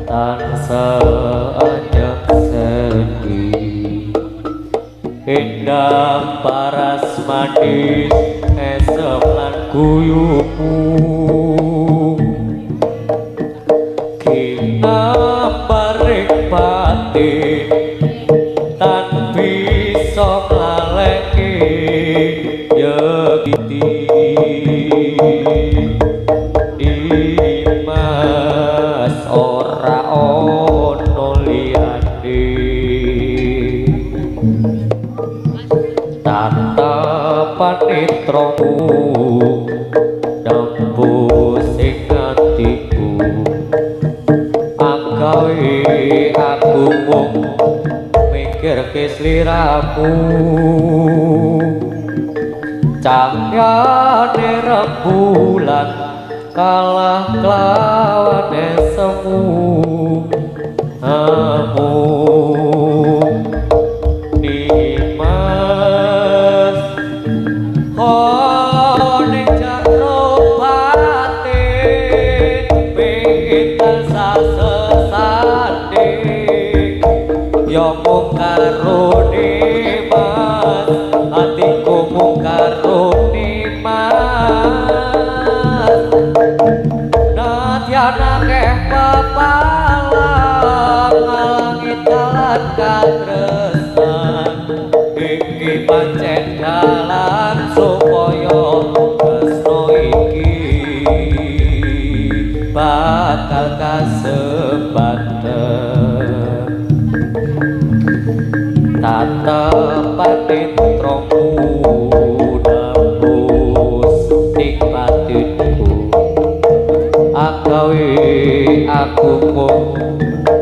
Tansah anyep sendi indah paras manis esem lan guyumu kinambaring batin tan bisa nglaleke yekti Dimas ora ono liyane tatapan netramu nembus ing atiku agawe aku mung mikirke sliramu cahyane rembulan kalah kelawan semu amu Dimas ning jero batin pengin tansah sesanding ya mung karo Dimas atiku mung karo Dimas nadyan akeh pepalang ngalangi dalan katresnan iki pancen dalan supaya tresno iki bakal kasebaten tatapan netramu nembus ing batinku agawe aku mung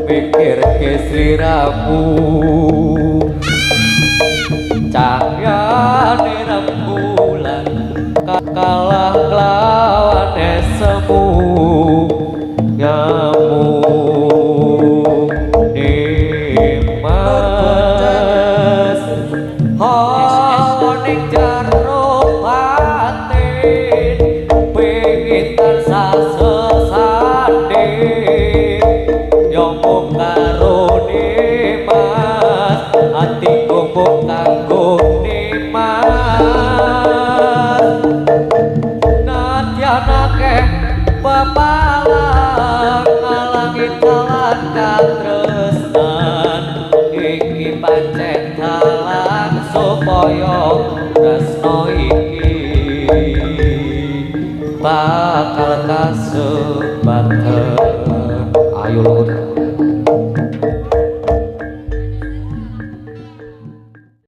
mikirke sliramu cahyane rembulan kalah kelawan semu ngamuk Dimas ning jero batin pengin tansah sesanding ya mung karo Dimas atiku mung kanggo Dimas nadyan akeh pepalang ngalangi dalan katresnan iki pancen dalan supaya tresno iki bakal kasebaten. Ayo lur.